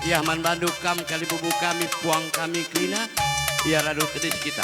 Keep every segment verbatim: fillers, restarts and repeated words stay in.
Ia man bandu kam kalimbubu kami, puang kami kerina, ia radu tedis kita.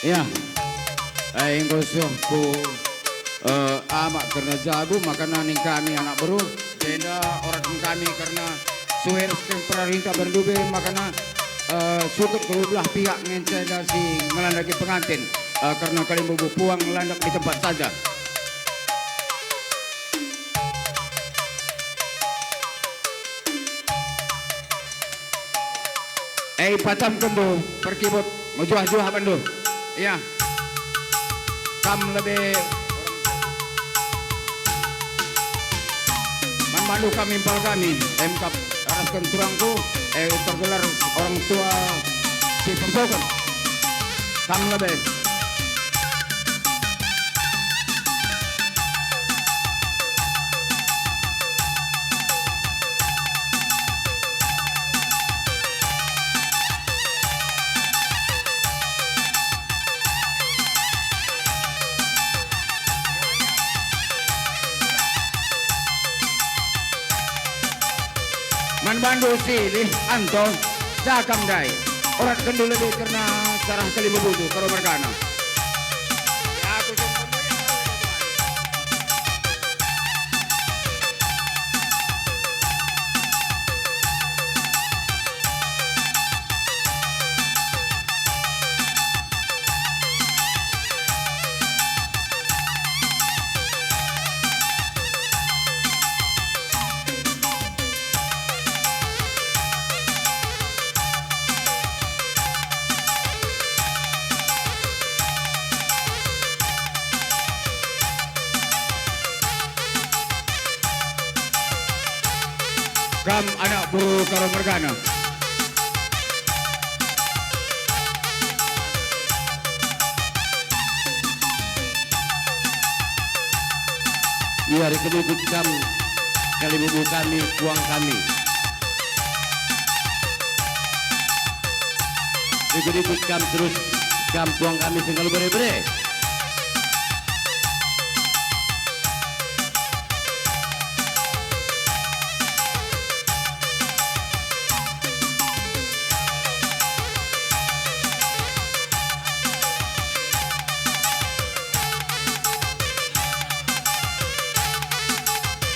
Ya, eh, enggo seh ku, eh, amak kerna jabu, makana ning kami anak beru, jenda oratken kami kerna sue ras kemperarenta berndu be, makana, eh, sukut kedua belah pihak ngenca enda si ngelandaki pengantin, eh, kerna kalimbubu puang ngelandak di tempat saja. E, ipatamkenndu perkibut, mejuah-juah bandu. Iya. Kam lebe man bandu kam impal kami, emkap arasken turangku, e, tergelar orang tua si persoken. Kam lebe. Man bandu silih, Anto, ja kam ndai. Oratken dulu lebe kerna sarah kalimbubu, karo mergana. Ya, aku sungguh mulia. Kam anak beru Karo mergana. Ia rikut-ikut kam, kalimbubu kami, puang kami. Rikut-ikut kam terus, kam puang kami si ngalo bere-bere.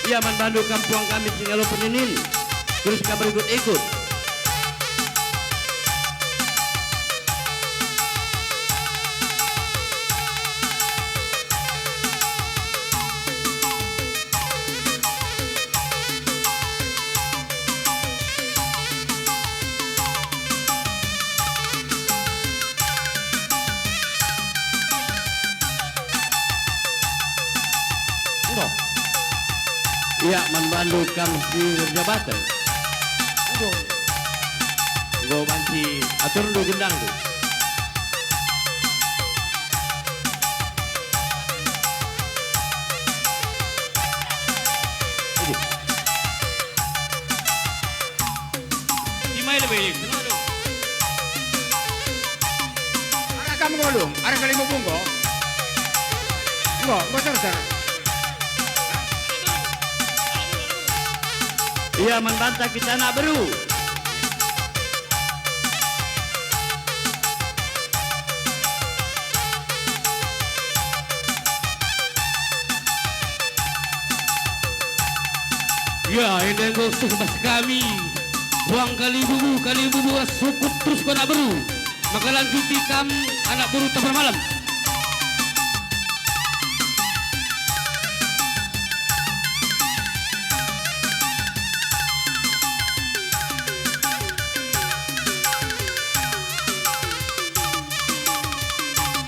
Ia man bandu kam puang kami si ngalo peninin, terus kam rikut-ikut. Enggo. Ia man bandu kam si erjabaten. Enggo. Enggo banci aturndu gendangndu. Adi. Arah kam ngulung, arah kalimbubu enggo. Enggo, enggo terter. Ia man banta kita anak beru. Ya, enda enggo seh bas kami, puang kalimbubu, kalimbubu ras sukut terus ku anak beru. Maka lanjuti kam, anak beru Tambar Malem.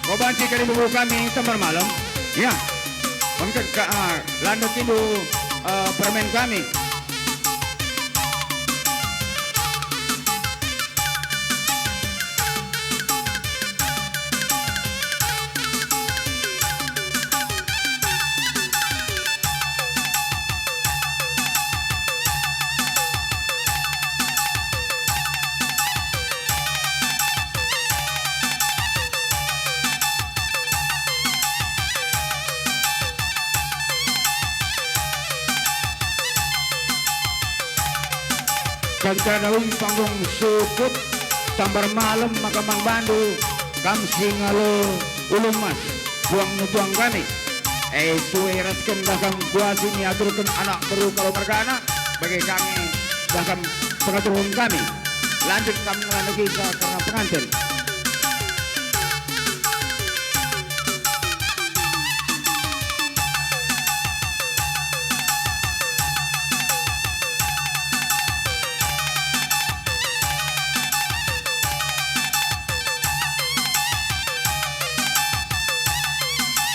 Enggo banci kalimbubu kami Tambar Malem. Ya. Enggo ka, ah, lanjut indu, eh, permen kami. Kenca daum panggung sukut Tambar Malem maka man bandu kam si ngalo ulu emas, puang nutuang kami. E, sue ras kendah kam kuasi niaturken anak beru Karo mergana, bage kami dah kam pengaturken kami. Lanjut kam ngelana kisah kerna penganten.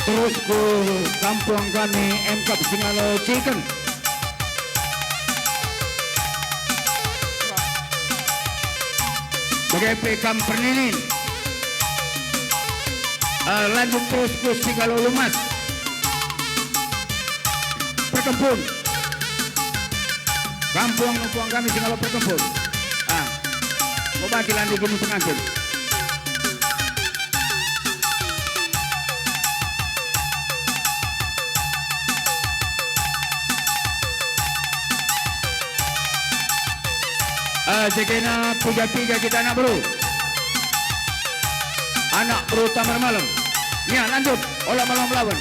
Terus ku kampung kami emkap singalo ciken. Bage pe kam perninin. Eh, lanjut terus ku Sigalo Lumas. Perkempun. Kampung, kampung kami Sigalo Perkempun. Ah. Kobaki lanjut gini pengantin. Ah, jegena piga-piga kita anak beru. Anak beru Tambar Malem. Nia, lanjut. Ola malem lawan.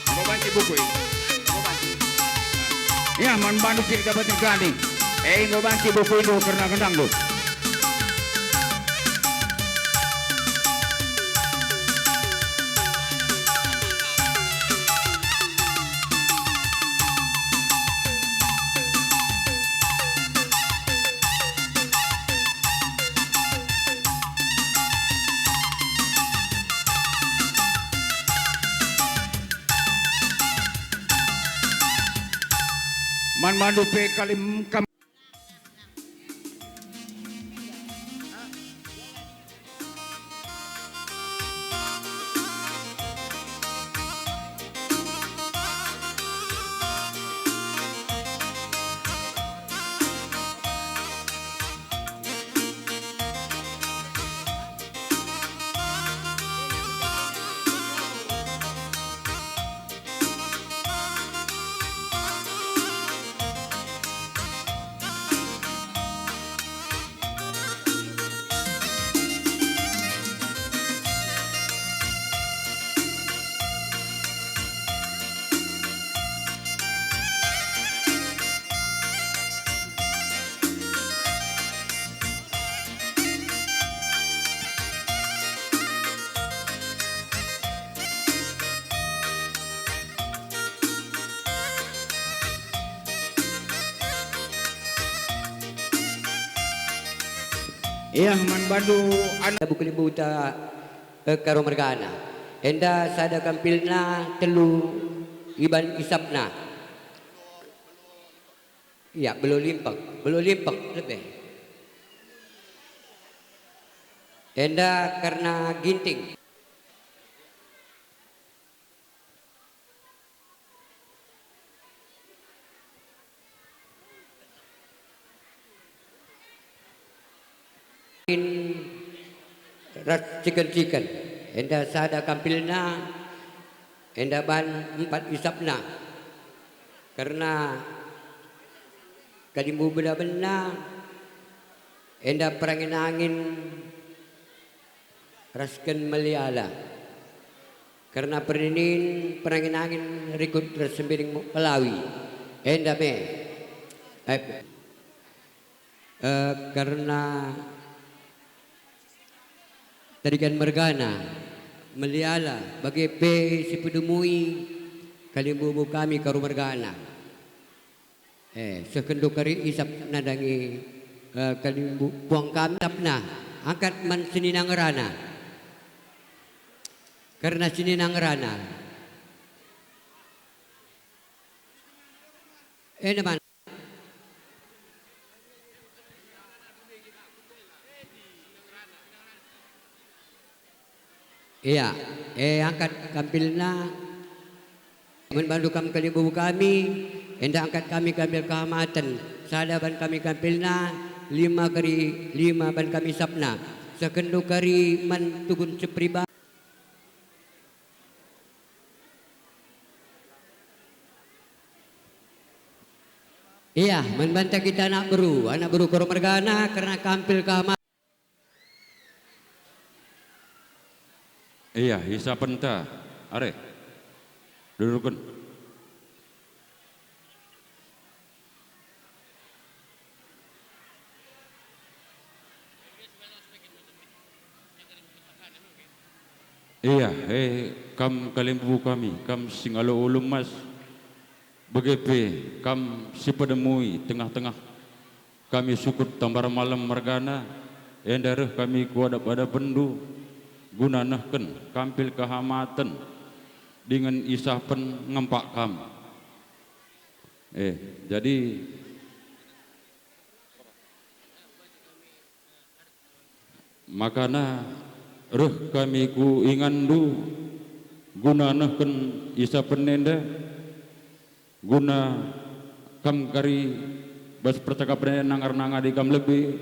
Enggo banci buku ini. Enggo banci. Ya, man bandu si dapat ganding. Eh, enggo banci buku itu kerna kendangndu. Man bandu pe kalim kam. Ia man bandu anak. Buku limbuta, eh, Karo mergana. Enda sada kampilna telu iban isapna. Ia, belo limpek, belo limpek lebe. Enda kerna ginting. Ras ciken-ciken, enda sada kampilna, enda ban empat isapna. Kerna kalimbubu bedabenna, enda perangin-angin rasken meliala. Kerna perninin perangin-angin rikut ras sembiring pelawi. Enda me. Eh, eh, kerna tarigan mergana, meliala, bage pe si pedemui kalimbubu kami Karo mergana. Eh, sehkenndu kari isap nandangi, eh, kalimbubu puang kami, isapna, angkat man senina ngerana. Kerna senina ngerana. Enda man. Ia, eh, angkat kampilna. Man bandu kam kalimbubu kami, enda angkat kami kampil kehamaten. Sada ban kami kampilna, lima kari lima ban kami isapna. Sehkenndu kari man tugun sepriba. Ia, man banta kita anak beru, anak beru Karo mergana, kerna kampil kehamaten. Ia, isapenta. Are. Dudurken. Ia, eh, kam kalimbubu kami, kam singalo ulu emas, bage pe kam si pedemui tengah-tengah kami sukut Tambar Malem mergana, enda reh kami ku adap-adapenndu, guna nehken kampil kehamaten dingen isapen ngempak kam. Eh, jadi makana reh kami ku inganndu guna nehken isapen enda, guna kam kari bas percakapen enda nangar-nangadi kam lebe,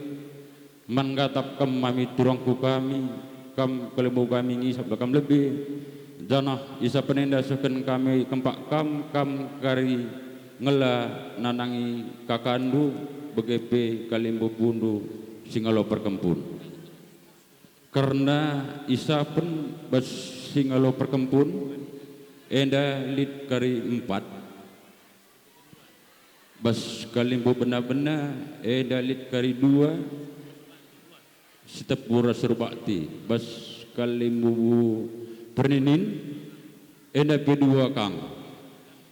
man nggatap kam mami turang ku kami, kam kalimbubu kami ngisap kam lebe, janah isapen enda sehken kami kempak kam, kam kari ngela nandangi kakandu, bage pe kalimbubundu singalo perkempun. Kerna isapen bas singalo perkempun enda lit kari empat. Bas kalimbubu bena-bena, enda lit kari dua, Sitepu ras Surbakti. Bas kalimbubu perninin, enda pe dua kang.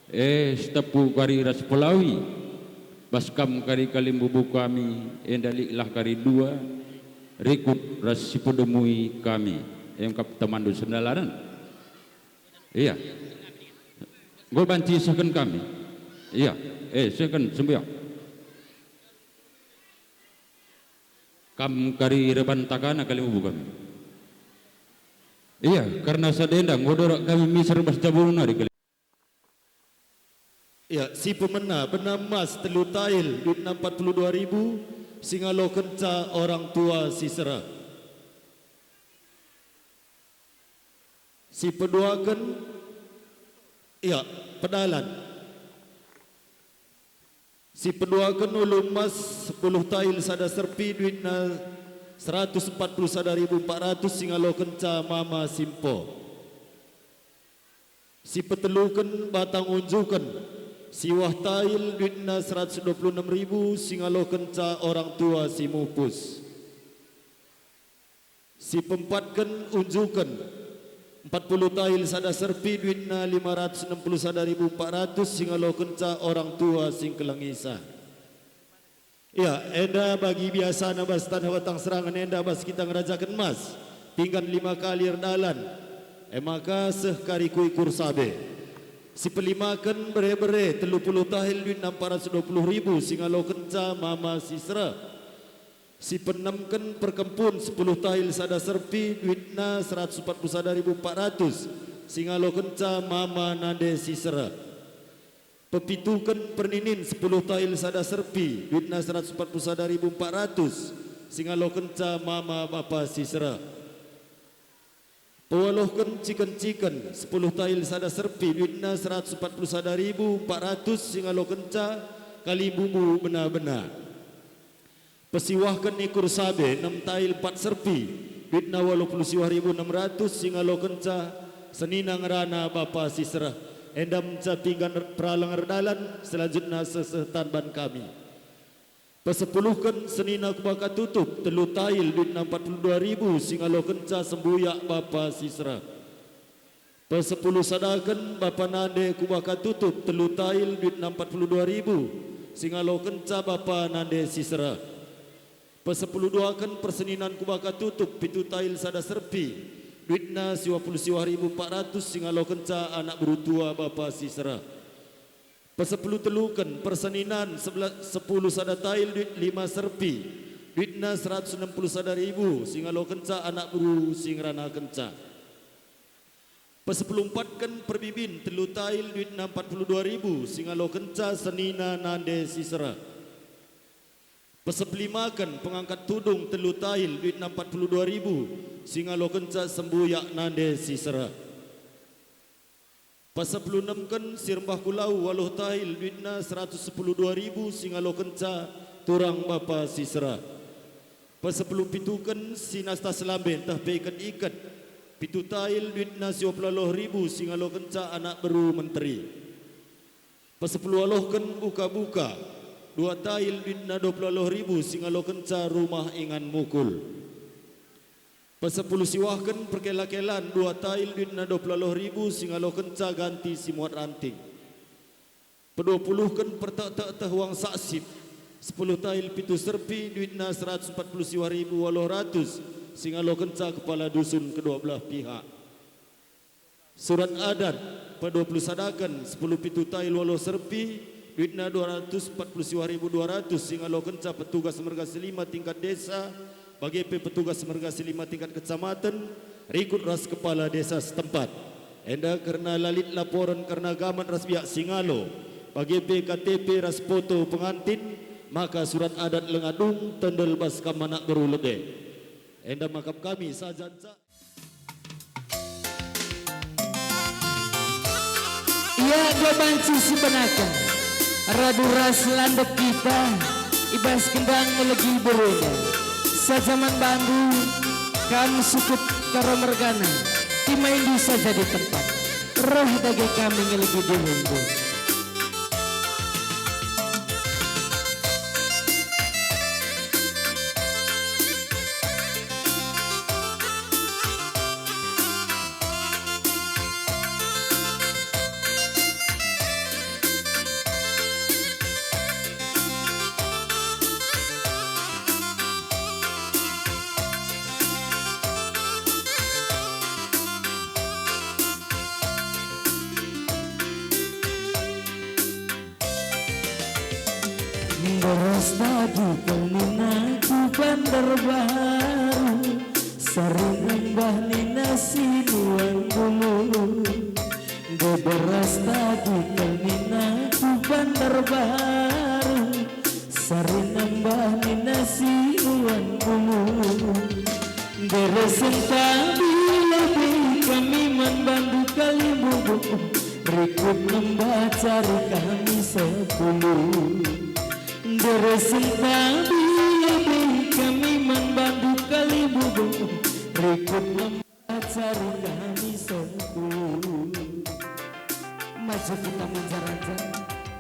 E, Sitepu kari ras Pelawi. Bas kam kari kalimbubu kami, enda litlah kari dua, rikut ras si pedemui kami. Em kap temandu sendalanen. Iya. Enggo banci isehken kami. Iya. Eh, isehken sembiang. Kam kari reban takana kalimbubu kami. Iya, kerna sada enda enggo dorak kami miser bas jabundu nari kali. Iya, si pemena, bena emas telu tail, duitna empat puluh dua ribu, si ngalokenca orang tua si sereh. Si peduaken, ya, pedalan. Si peduaken ulu emas sepuluh tail sada serpi, duitna seratus empat puluh sada ribu empat ratus, si ngalokenca mama simpo. Si peteluken batang unjuken, siwah tail, duitna seratus dua puluh enam ribu, si ngalokenca orang tua si mupus. Si peempatken unjuken, empat puluh tail sada serpi, duitna lima ratus enam puluh sada ribu empat ratus, si ngalokenca orang tua si ngkelengisa. Ya, enda bagi biasana bas taneh batang serangan enda bas kita ngerajaken emas, pinggan lima kali erdalan, e maka seh kari ku ikur sabe. Si pelimaken bere-bere telu puluh tail, duitna empat ratus dua puluh ribu, si ngalokenca mama si sereh. Si peenemken perkempun sepuluh tail sada serpi, duitna seratus empat puluh sada ribu empat ratus, si ngalokenca mama nande si sereh. Pepituken perninin sepuluh tail sada serpi, duitna seratus empat puluh sada ribu empat ratus, si ngalokenca mama bapa si sereh. Pewaluhken ciken-ciken, sepuluh tail sada serpi, duitna seratus empat puluh sada ribu empat ratus, si ngalokenca kalimbubu bena-bena. Pesiwahken ikur sabe, enem tail empat serpi, duitna waluh puluh siwah ribu enem ratus, si ngalokenca senina ngerana bapa si sereh. Enda me ca pinggan er-, peralang erdalan, selanjutna seh-seh tan ban kami. Pesepuluhken senina kubaka tutup, telu tail, duitna empat puluh dua ribu, si ngalokenca sembuyak bapa si sereh. Pesepuluh sadaken bapa nande kubaka tutup, telu tail, duitna empat puluh dua ribu, si ngalokenca bapa nande si sereh. Pesepuluh duaken perseninan kubaka tutup, pitu tail sada serpi, duitna siwah puluh siwah ribu empat ratus, si ngalokenca anak beru tua bapa si sereh. Pesepuluh teluken perseninan sebela-, sepuluh sada tail duit lima serpi, duitna seratus enam puluh sada ribu, si ngalokenca anak beru si ngeranakenca. Pesepuluh empatken perbibin telu tail duitna empat puluh dua ribu, si ngalokenca senina nande si sereh. Pesepelimaken pengangkat tudung telu tail duitna empat puluh dua ribu, si ngalokenca sembuyak nande si sereh. Pesepuluh enemken si rembah kulau waluh tail duitna seratus sepuluh dua ribu, si ngalokenca turang bapa si sereh. Pesepuluh pituken si nasta selambe ntah pe iket-iket, pitu tail duitna siwah puluh waluh ribu, si ngalokenca anak beru menteri. Pesepuluh waluhken buka-buka, dua tail duitna dua puluh waluh ribu, si ngalokenca rumah ingan mukul. Pesepuluh siwahken perkela-kelan, dua tail duitna dua puluh waluh ribu, si ngalokenca ganti si muat ranting. Pedua puluhken pertek-tekteh uang saksip, sepuluh tail pitu serpi, duitna seratus empat puluh siwah ribu waluh ratus, si ngalokenca kepala dusun kedua belah pihak. Surat adat, pedua puluh sadaken, sepuluh pitu tail waluh serpi, duitna dua ratus empat puluh siwah ribu dua ratus, si ngalokenca petugas merga si lima tingkat desa, bage pe petugas merga si lima tingkat kecamatan, rikut ras kepala desa setempat. Enda kerna la lit laporen kerna gamat ras biak si ngalo, bage pe K T P ras foto pengantin, maka surat adat lenga dung tendel bas kam anak beru lebe. Enda makap kami saja nca. Ia enggo banci sibenaken, radu ras landek kita i bas gendang ngelegi beruna. Sajaman bandu, kam sukut Karo mergana, timaindu saja di tempat, reh dage kami ngelegi dirindu. Ras dage kal nina ku Bandarbaru, sari nembah nina si nuan dulu. Ndai ras dage kal nina ku Bandarbaru, sari nembah nina si nuan dulu. Ndai ras ntah bila bei kami man bandu kalimbubu, rikut nembah cari kami sepuluh. Ndai ras ntah bila bei kami man bandu kalimbubu, rikut nembah cari kami sepuluh. Maju kita manjaranjar,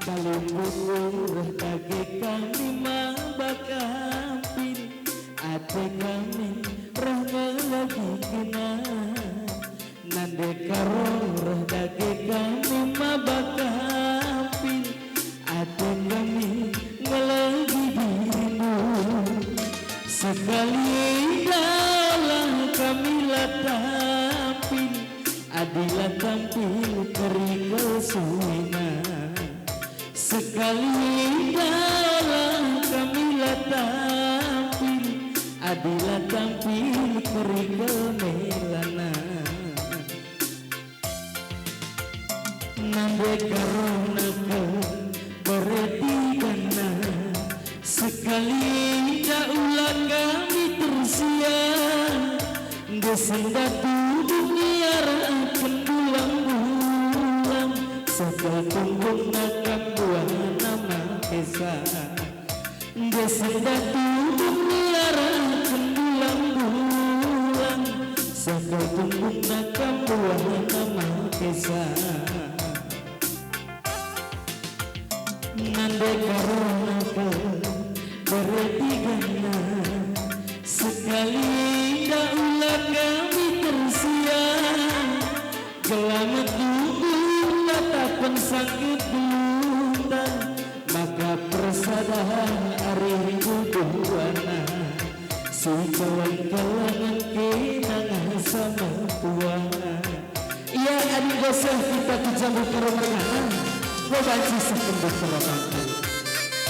kalimbubu reh dage kami maba kampil, ate kami reh ngelegi kena. Nande karo reh dage kami maba kampil, ate kami ngelegi dirindu. Sekali enda ola kami la tampil, adi la tampil kerina suena. Sekali enda ola kami la tampil, adi la tampil kerina melana. Nande karo naka bereti gana, sekali enda ola kami tersia. Ndai enda tudung iarahken bulang-bulang, saka tunggung nakam buah nama kesa. Ndai enda tudung iarahken bulang-bulang, saka tunggung nakam buah nama kesa. Nande karo naka bereti gana, sekali enda ola kami tersia. Gelah metunggung tatapen sangkep geluhta, maka persadan arih duduana. Si keleng-kelengen kena ngasa metua. Ia adi nggo seh kita ku jambu karo mergana, nggo banci seh kembut karo bangku.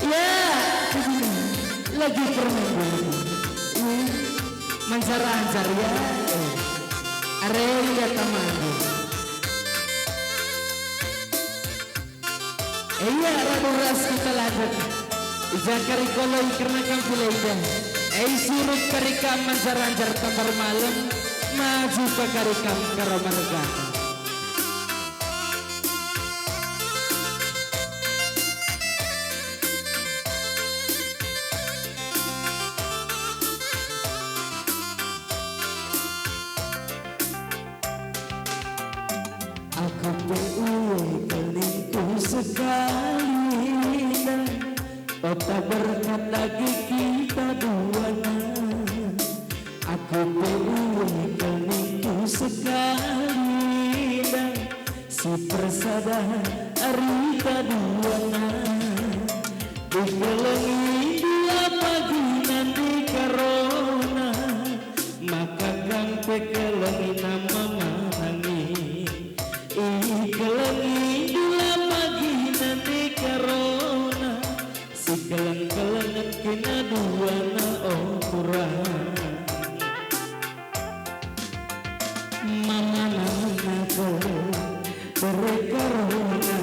Ia, begini, lagi permen dulu. Ia, manjar-anjar, ia, eh. Are ia tamandu. Ia radu ras kita lanjut. I ja kari koloi kerna kam pilenda. E, surut kari kam manjar-anjar tambar malem, maju pe kari kam karo mergana. Aku pe uwei kelingku sekali enda, otak berkat dage kita duana. Aku pe uwei kelingku sekali enda, si persada arita duana. Ikelengi dua pagi nande karona, maka kam pe kelengi nama manangi. Ikelengi dua pagi nande karona, si keleng-kelengen kena duana o kurang. Mama nana kal, bere karona,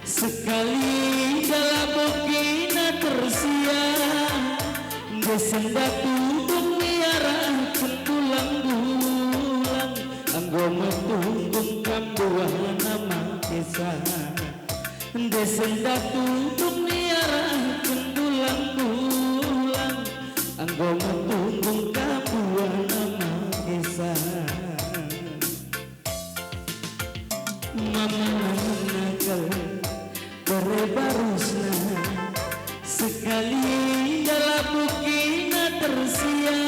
sekali enda labo kena tersia. Ndai enda tudung iarahken bulang-bulang, enggo metunggung kam buahna makesa. Ndai enda tudung iarahken bulang-bulang, enggo metunggung kam buahna makesa. Mama nana kal, bere barusna, sekali enda labo kena tersia.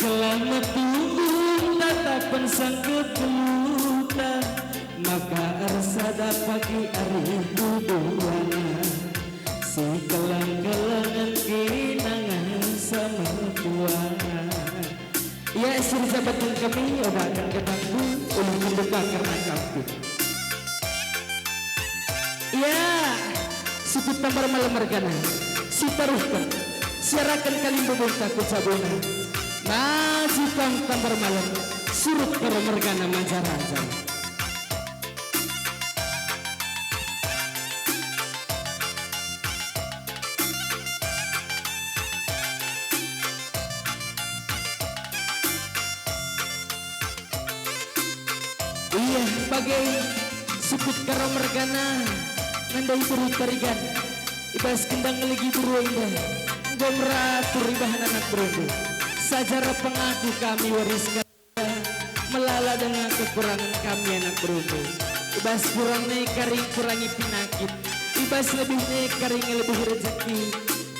Gelah metunggung tatapen sangkep geluhta, maka ersada pagi arih duduana. Si keleng-kelengen kena ngasa metua. Ia, si erjabatken kami, odaken gendangku, ulih ngenduka kerna kampit. Ia, Sukut Tambar Malem mergana, si taruhken, siaraken kalimbubunta ku jabuna. Maju kam Tambar Malem, surut Karo mergana manjar-anjar. Ia bage, sukut Karo mergana, nandai beru Tarigan, i bas gendang ngelegi beru enda, enggo meratur ibahan anak berundu. Sajar pengaku kami wariskan. Melala denga kekurangen kami anak berundu. I bas kurang nai kari kurangi pinakit, i bas lebih nai kari ngelebih rejeki.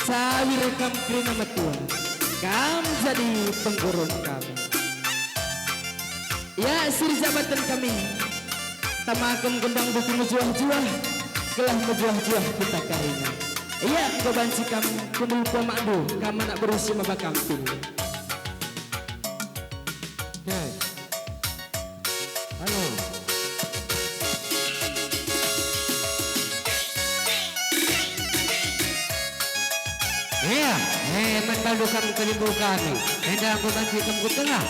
Cawir kam kerina metua, kam jadi penggurun kami. Ya, siri jabaten kami. Tamaken gendang buku mejuah-juah, gelah mejuah-juah kita karina. Ya, enggo banci kam kundul pomakndu, kam anak beru si maba kampil. Oke. Halo. Iya, eh, man bandu kam kalimbubu kami. Enda enggo banci kam ku tengah.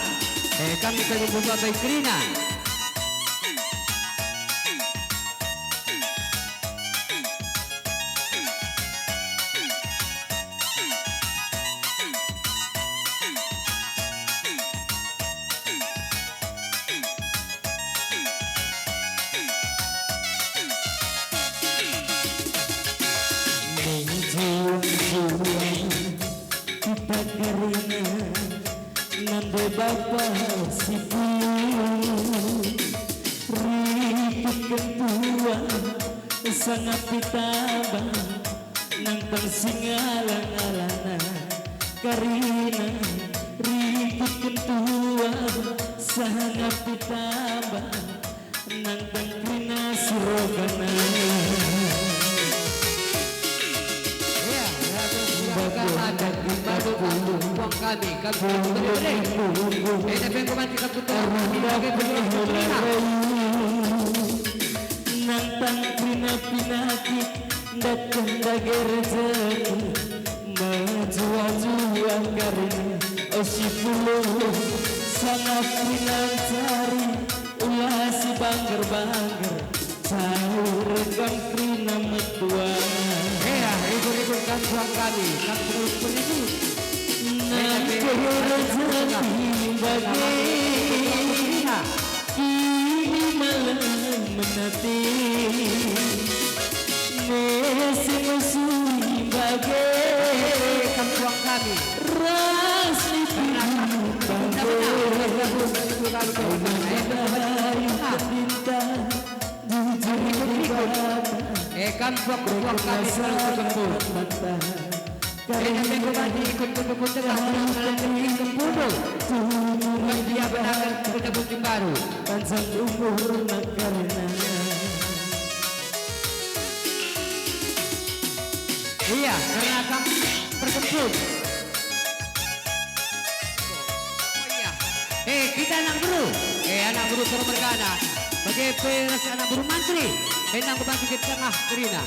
Eh, kami kalimbubu abai kerina. Mejuah-juah kita karina nande bapa si pulung, rikutken tuah sangap itambang, nangtang si ngalang-alana karina, rikutken tuah sangap itambang, nangtang kerina si rogana. Iya, lagu Bangga Mata, Bangga Batu, Puang Kami, Kampung Bere-bere. Enda pe enggo mati kampung Tuan Kami, bage pe Tuan Kami. Nangtang kerina pinakit, ndakeh dage rejeki, mejuah-juah karina, o si pulung, sangap kerina ncari, ula si bangger-bangger, cawir kam kerina metua. Ea, ribut-ribut kam Tuan Kami, kam pengurus-pengurus. Nangkeh rejeki bage, kini malem menati. Nese mesuri bage, kam Tuan Kami. Ras ni bage. Bintang, bintang, bintang. Eh, kam Tuan, Tuan Kami selalu bertemu. Enda pe enggo banci ikut ku tengah, dalan rejeki sempurna. Buat dia benakan kena buting baru. Panjang umur nak karena. Iya, karena kam perkempun. Oh, iya. Eh, kita anak beru. Eh, anak beru Karo mergana. Bage pe ras anak beru mantri. Enda enggo banci ke tengah kerina.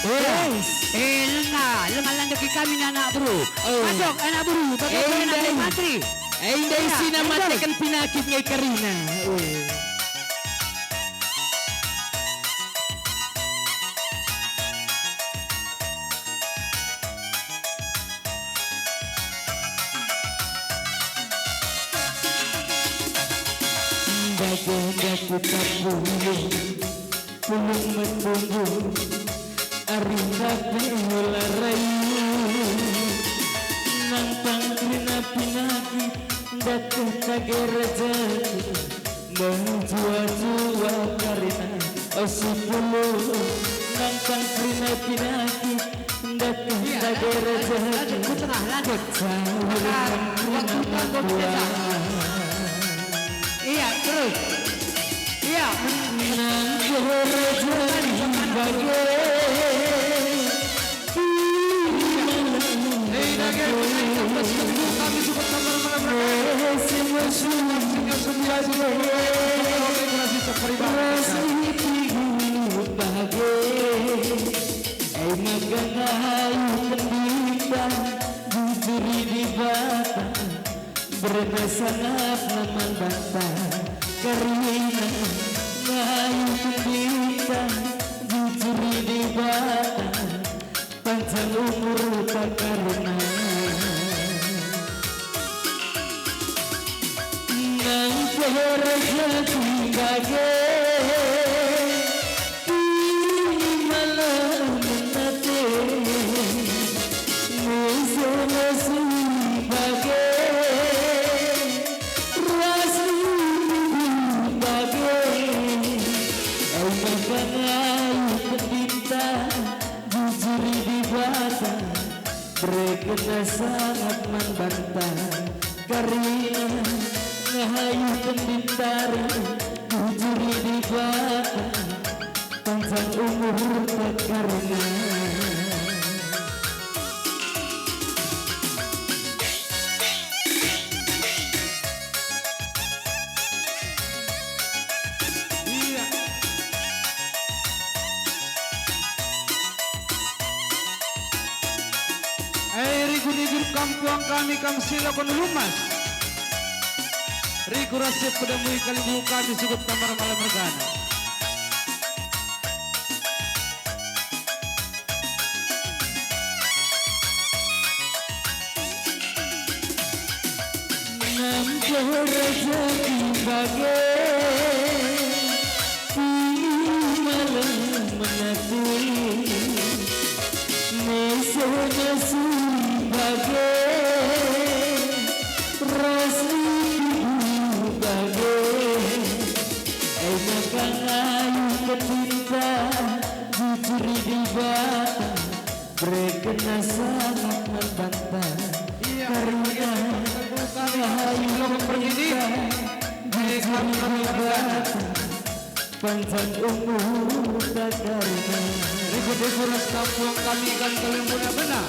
Eh, eh, lenga, lenga landeki kami anak beru. Oh. Masuk, anak beru, bage pe anak beru mantri. Eh, indah. Iya, isina betul. Mateken pinakit nge kerina. Oh. Bage daku tapulung, pulung mendunggung, ari tapi ula rayu. Nangtang kerina pinakit, ndakeh dage rejeki. Mejuah-juah karina, o si pulung, nangtang kerina pinakit, ndakeh dage rejeki. Iya, lanjut, lanjut, ke tengah, lanjut. Maka waktu Tuan Guru Desa. Iya, terus. Iya, men-, nangkeh rejeki bage, kini malem Sangap man banta, kerina ngayuh pendeta, jujur Dibata, panjang umur tak karena. Nang pe rejeki bage, tuli malah menate. Meso-meso bage, ras lugu bage. Ai maka ngayuh pendeta, jujur Dibata, berekenna sangap man banta. Kerina ngayuh pendeta, jujur Dibata, panjang umur tak karena. Iya. Eh, rigu-rigu kam puang kami, kam si lokon lumas. Rigu ras si pedemui kalimbubu kami sukut Tambar Malam mergana. Nang pe rejeki bage, tuli malah menate. Meso-meso bage, ras lugu bage. Ai maka ngayuh pendeta, jujur Dibata, berekenna sangap man banta. Iya, kerina ngayuh pendeta, jujur Dibata, panjang umur tak karena. Rikut-rikut ras kam puang kami, kam kalimbubu bena.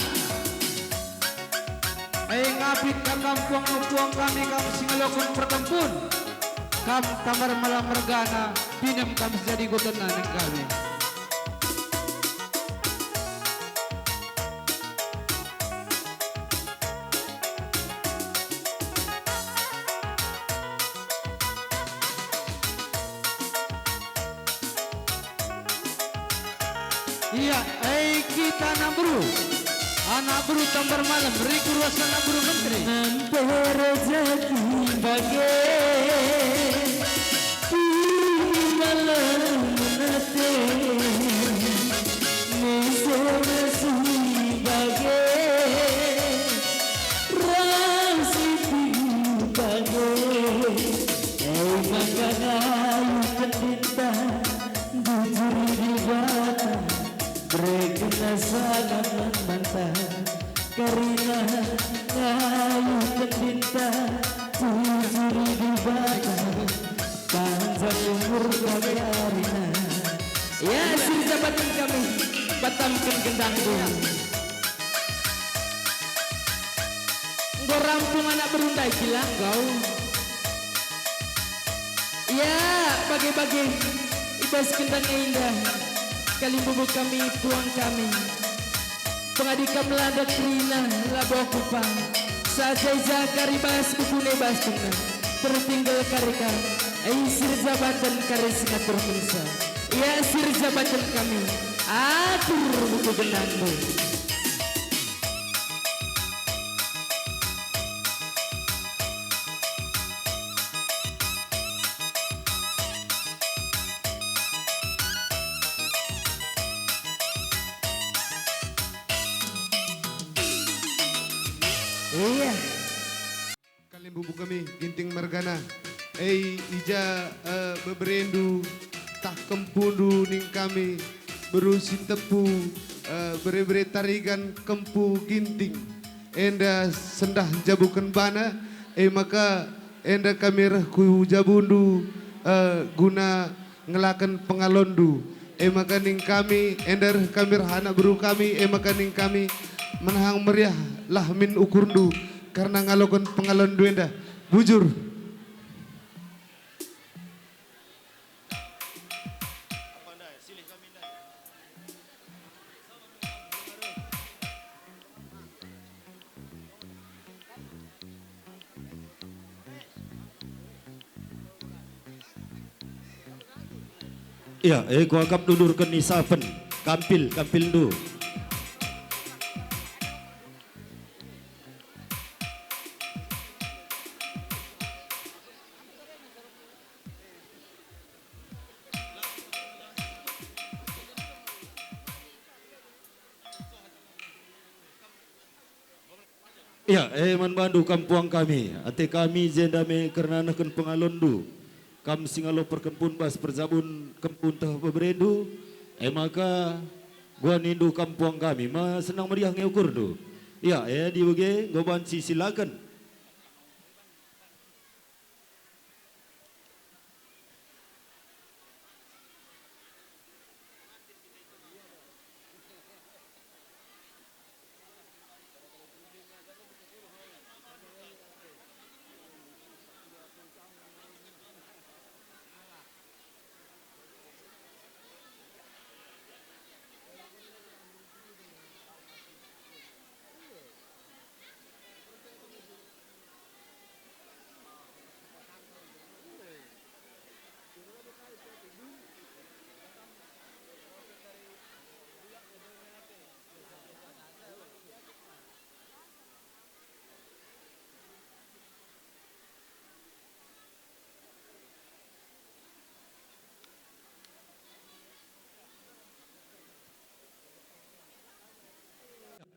Eh, ngapit ka kam puang, puang kami, kam si ngelokon pertempun. Kam Tambar Malam mergana, pinem kam si jadi gutena neng kami. Iya, eh, kita anak beru. Anak beru Tambar Malam, rigu ras anak beru menteri. Nang pe rejeki bage, tuli malah menate. Meso-meso bage, ras lugu bage. Ai maka ngayuh pendeta, jujur Dibata, berekenna sangap man banta. Kerina ngayuh pendeta, jujur Dibata, panjang umur tak karena. Ya, si erjabaten kami, batamken gendangku. Enggo rampung anak beru ndai kila enggo. Ya, bage-bage i bas gendang enda, kalimbubu kami, puang kami. Pengadi kam la ndak kerina, labo kupa. Saja-ja kari bas kukune bas tengah. Tertinggal kari kam, ai si erjabaten kari si ngaturkenca. Ya, si erjabaten kami, atur buku gendangku. Iya. Kalimbubu kami, Ginting mergana. Ei, i ja, eh, beberendu, tah kempundu ning kami, beru si tepu, eh, bere-bere Tarigan, kempu Ginting. Enda sendah njabuken bana, e maka enda kami reh ku jabundu, eh, guna ngelaken pengalonndu. E maka ning kami, enda reh kami reh anak beru kami, e maka ning kami menahang meriah lah min ukurndu, kerna ngaloken pengalonndu enda. Bujur. Ia, e, kuakap dudurken isapen, kampil, kampilndu. Ia, e, man bandu kam puang kami, ate kami jenda me kerna nehken pengalonndu. Kam si ngalo perkempun bas perjabun kempun teh beberendu, e maka gua nindu kam puang kami, ma senang meriah nge ukurndu. Ia, e, adi bage, enggo banci silaken.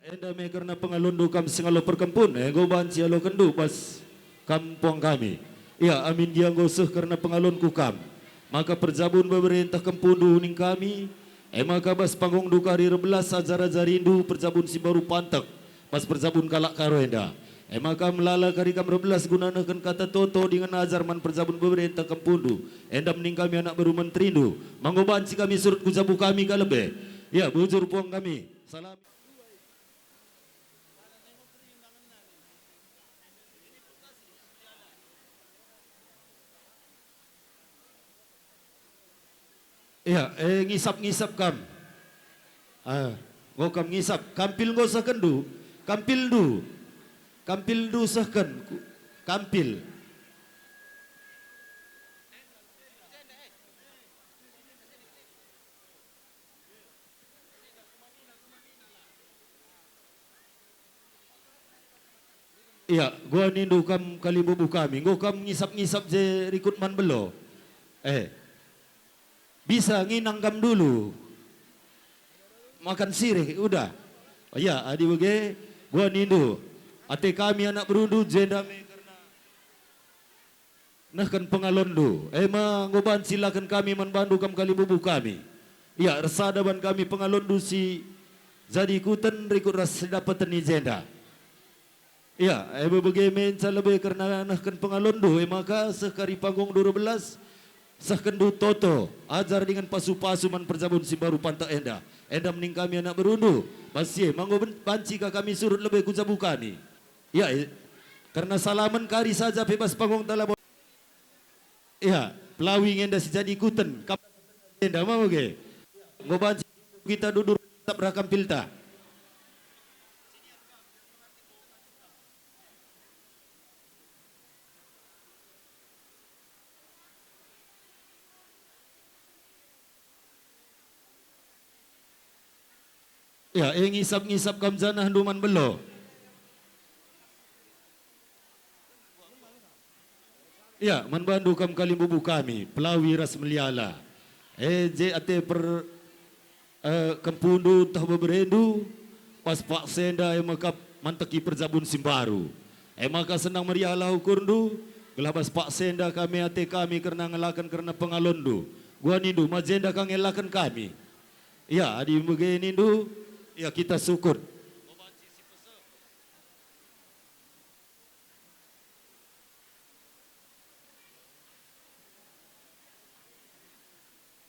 Enda me kerna pengalonndu kam si ngalo perkempun, enggo banci alokenndu bas kam puang kami. Ia, amin gia enggo seh kerna pengalonku kam, maka perjabun bebere ntah kempundu ning kami, e maka bas panggungndu kari erbelas ajar-ajarindu perjabun si mbaru pantek bas perjabun kalak Karo enda. E maka melala kari kam erbelas guna nehken kata toto dingen ajar man perjabun bebere ntah kempundu, enda ning kami anak beru menterindu, ma enggo banci kami surut ku jabu kami ka lebe. Ia, bujur puang kami. Salam. Ia, e, ngisap-ngisap kam. Ah, enggo kam ngisap. Kampil enggo sehkenndu. Kampilndu. Kampilndu sehken. Ku-, kampil. Ia, gua nindu kam kalimbubu kami, enggo kam ngisap-ngisap je rikut man belo. Eh, bisa nginang kam dulu. Makan sirih, udah. Ia, adi bage, gua nindu, ate kami anak berundu, jenda me kerna nehken pengalonndu, e ma enggo banci laken kami man bandu kam kalimbubu kami. Ia, ersada ban kami pengalonndu si jadi ikuten rikut ras si dapeten i jenda. Ia, e bage me ngenca lebe kerna nehken pengalonndu, e maka seh kari panggungndu erbelas, sehkenndu toto, ajar dingen pasu-pasu man perjabun si mbaru pantek enda. Enda ning kami anak berundu, bas si e ma enggo ben-, banci ka kami surut lebe ku jabu kami. Ia, e, kerna salamen kari saja pe bas panggung tala bo-, ia, pelawi nge enda si jadi ikuten, kam enda ma bage. Enggo banci kita dudur tetap rakampilta. Ia, e, ngisap-ngisap kam janahndu man belo. Ia, man bandu kam kalimbubu kami, pelawi ras meliala. E, je ate per-, e, kempundu ntah beberendu, bas paksa enda e maka manteki perjabun si mbaru. E maka senang meriahlah ukurndu, gelah bas paksa enda kami ate kami kerna ngelaken kerna pengalonndu. Gua nindu, ma jenda ka ngelaken kami. Ia, adi bage nindu, ia, kita sukut.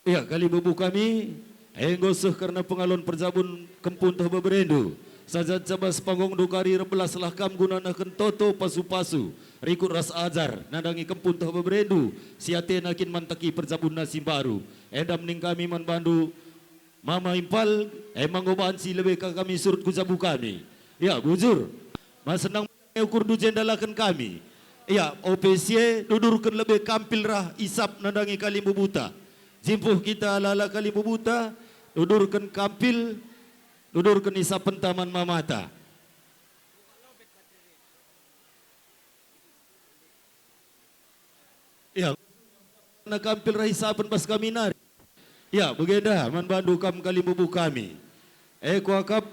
Ia, kalimbubu kami, enggo seh kerna pengalon perjabun kempun ntah beberendu. Saja bas panggungndu kari erbelaslah kam guna nehken toto pasu-pasu, rikut ras ajar, nandangi kempun ntah beberendu, si atena kin manteki perjabunna si mbaru. Enda ning kami man bandu, Mama Impal, e ma enggo banci lebe ka kami surut ku jabu kami. Ia, bujur. Ma senang ukurndu jenda laken kami. Ia, ope si e, dudurken lebe kampil rah isap nandangi kalimbubuta. Simpuh kita ala-ala kalimbubuta, dudurken kampil, dudurken isapenta man mamata. Ya, na kampil ras isapen bas kami nari. Ya, bagenda man bandu kam kalimbubu kami. E kuakap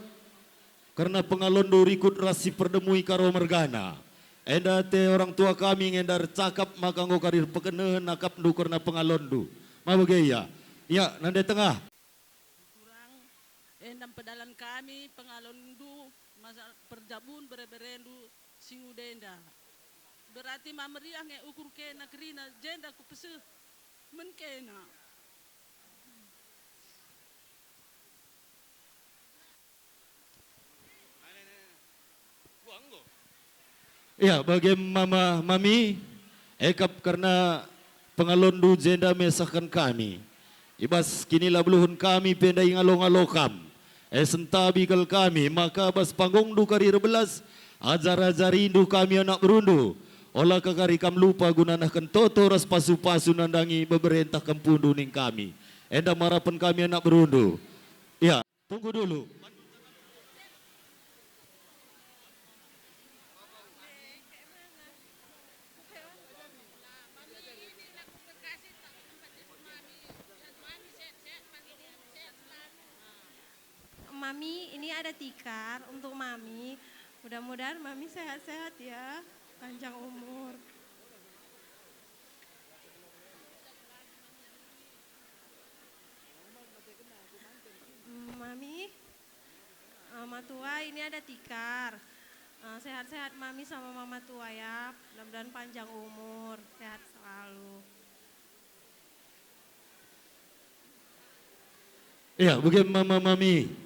kerna pengalonndu rikut ras si perdemui Karo mergana. Enda ate orang tua kami nge enda ercakap maka enggo kari erpekenehen akapndu kerna pengalonndu. Ma bage ia. Ya, nande tengah. Turang, enda mpedalan kami pengalonndu masa perjabun bere-berendu si nguda enda. Berarti ma meriah nge ukur kena kerina, jenda kupeseh men kena. Ya, bage mama mami, e kap kerna pengalonndu jenda mesahken kami. I bas kinilabeluhen kami pe ndai ngalo-ngalo kam. E sentabi kal kami maka bas panggungndu kari erbelas, ajar-ajarindu kami anak berundu. Ola ka kari kam lupa guna nehken toto ras pasu-pasu nandangi bebere ntah kempundu ning kami. Enda marapen kami anak berundu. Ya. Tunggu dulu. Mami, ini ada tikar untuk Mami. Mudah-mudahan Mami sehat-sehat ya, panjang umur. Mm, Mami, Mama Tua, ini ada tikar. Eh, sehat-sehat Mami sama Mama Tua ya. Mudah-mudahan panjang umur, sehat selalu. Ya, bage Mama Mami.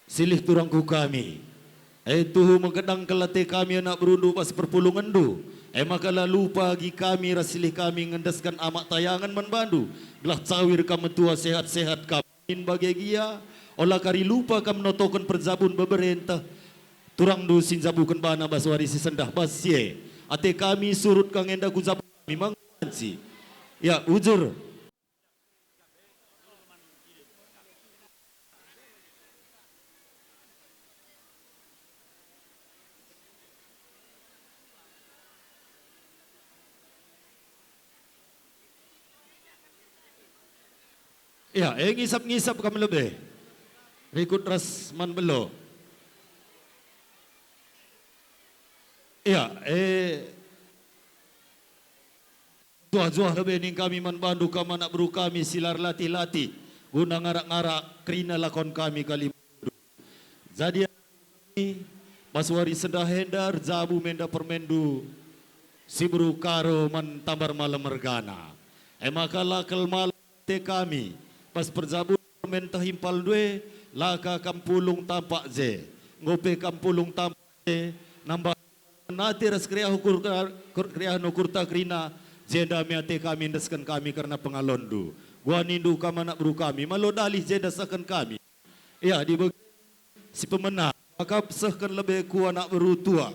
Silih turangku kami. E tuhu mekedang kal ate kami anak berundu bas perpulungenndu. E maka la lupa agi kami ras silih kami ngendesken amak tayangen man bandu, gelah cawir kam metua sehat-sehat kam. Min bage gia, ola kari lupa kam notoken perjabun bebere ntah turangndu si njabuken bana bas wari si sendah bas si e. Ate kami surut ka nge enda ku jabu kami manggulanci. Ya, ujur. Ya, e ngisap-ngisap kam lebe. Rikut ras man belo. Ya, e Juah-juah lebe ning kami man bandu kam anak beru kami si la erlatih-latih guna ngarak-ngarak kerina lakon kami kalimbubu. Jadi bas wari sendah enda erjabu me enda permenndu si beru Karo man Tambar Malem mergana. E maka la kal malem ate kami bas perjabun permen teh impalndu e, la ka kam pulung tampak je. Enggo pe kam pulung tampak je, nambah ate ras keriah ukur, keriahen ukurta kerina, jenda me ate kami endesken kami kerna pengalonndu. Gua nindu kam anak beru kami, malo dalih jenda sehken kami. Ya, dibegi si pemena, maka sehken lebe ku anak beru tua.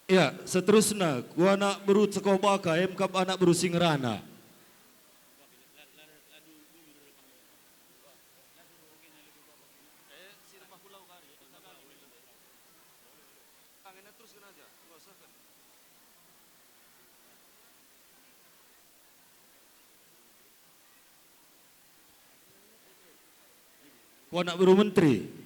Ya, seterusna, ku anak beru cekoh baka, em kap anak beru si ngerana. Ku anak beru menteri.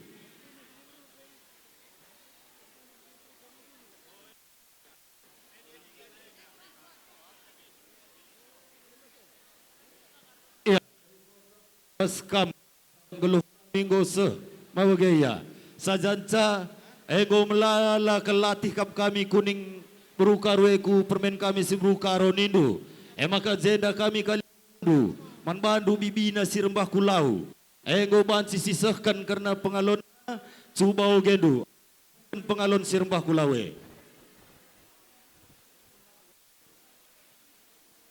Ia, bas kam. Geluh kami enggo seh, ma bage ia. Sajanca enggo melala kelatih kap kami kuning beru Karo e ku permen kami si beru Karo nindu. E maka jenda kami kalimbubu man bandu bibina si rembah ku lau. Enggo banci sisehken kerna pengalonna, cuba ogendu pengalon si rembah ku lau e.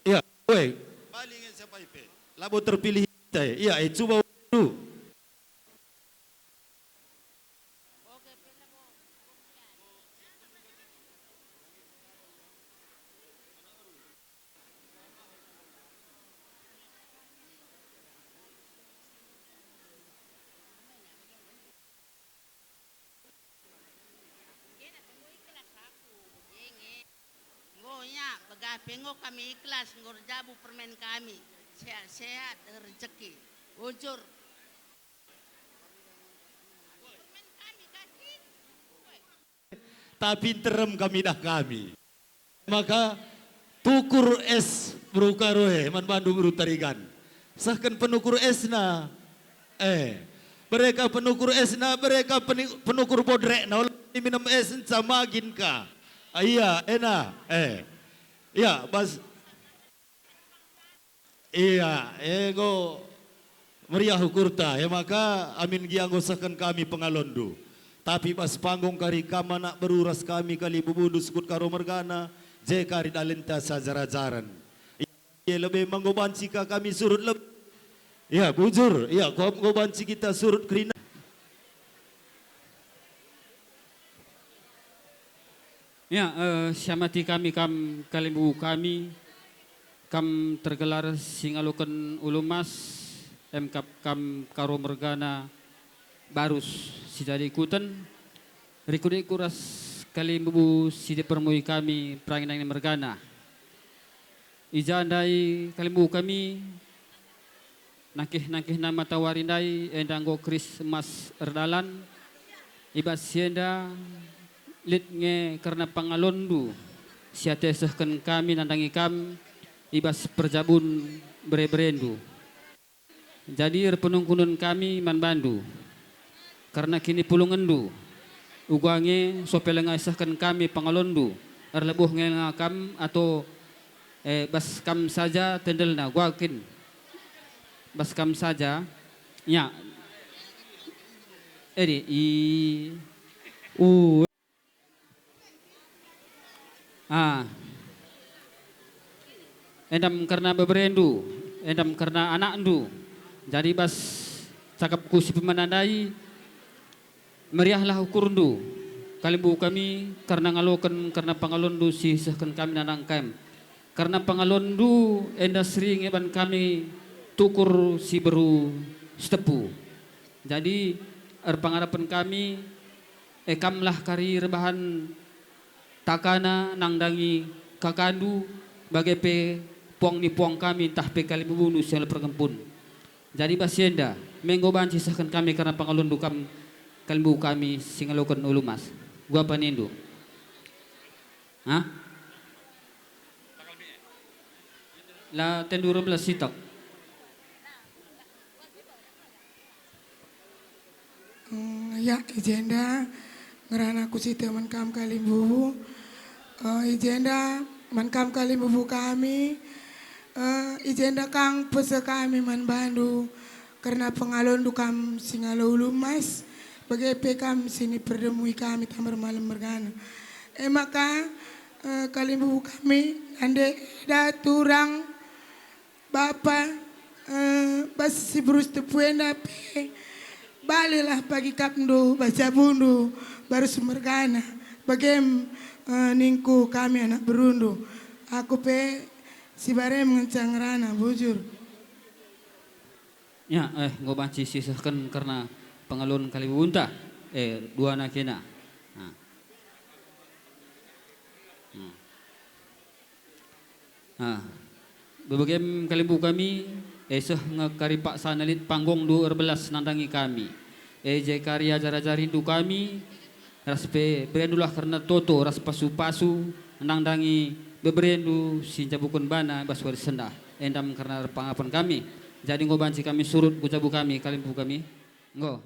Ia, oe. Bali nge siapa ipe? Labo terpilih kita, ya. Iya, eh, cuba dulu. Enggo, ya, begah pe enggo kami ikhlas, enggo erjabu permen kami. Sehat-sehat, rejeki. Bujur. Tapi nterem kami dah kami. Maka tukur es beru Karo e man bandu beru Tarigan. Sehken penukur esna. Eh, bere ka penukur esna, bere ka peni-, penukur bodrekna, ola minem es nca magin ka. Ah, iya, ena. Eh. Iya, bas. Iya, enggo meriah ukurta, e maka amin gia enggo sehken kami pengalonndu. Tapi bas panggung kari kam anak beru ras kami kalimbubundu sukut Karo mergana, je kari dalenta sajar-ajaren. Ia lebe ma enggo banci ka kami surut lebe. Ia bujur, ia kuakap enggo banci kita surut kerina. Ya, eh, siamati kami kam kalimbubu kami, kam tergelar si ngaloken ulu emas, emkap kam Karo mergana barus si jadi ikuten, rikut-ikut ras kalimbubu si dipermui kami perangin-angin mergana. I ja ndai kalimbubu kami, nangkih-nangkihna matawari ndai enda enggo keris emas erdalan. I bas si enda lit nge kerna pengalonndu si ate sehken kami nandangi kam i bas perjabun bere-berendu. Jadi erpenungkunen kami man bandu, kerna kinipulungenndu. Uga nge sope langa isehken kami pengalonndu, erlebuh nge langa kam ato, eh, bas kam saja tendelna, uga kin bas kam saja, ya. Edi, i, u. Ah. Endam kerna beberendu, endam kerna anakndu. Jadi bas cakapku si pemena ndai, meriahlah ukurndu, kalimbubu kami, kerna ngaloken kerna pengalonndu si isehken kami nandangi kam. Kerna pengalonndu enda seri nge ban kami tukur si beru Sitepu. Jadi erpengarapen kami, e kamlah kari erbahan takana nandangi kakandu, bage pe puang ni puang kami ntah pe kalimbubundu si alu perkempun. Jadi bas si enda, me enggo banci isehken kami kerna pengalonndu kam kalimbubu kami si ngaloken ulu emas. Uga panindu. Ha? La tendu erbelas sitok. Mm, ya, i jenda ngerana kusite man kam kalimbubu. Eh, i jenda man kam kalimbubu kami. Eh, i jenda kang pese kami man bandu kerna pengalonndu kam si ngalo ulu emas, bage pe kam si niperdemui kami tah ermalem mergana. E maka, eh, kalimbubu kami, nande eda turang, Bapa, eh, bas si beru Sitepu enda pe, balilah pagi kapndu bas jabundu barus mergana, bagem, eh, ningku kami anak berundu. Aku pe si barem ngenca ngerana, bujur. Ya, eh, enggo banci sisehken kerna pengalon kalimbubunta, eh, duana kena. Nah. Hmm. Ah, bebegem kalimbubu kami, eh, seh nge kari paksana lit panggungndu erbelas nandangi kami. Eh, je kari ajar-ajarindu kami, ras pe berendulah kerna toto ras pasu-pasu nandangi beberendu si njabuken bana bas wari sendah. Endam kerna erpengarapen kami. Jadi enggo banci kami surut ku jabu kami, kalimbubu kami. Enggo.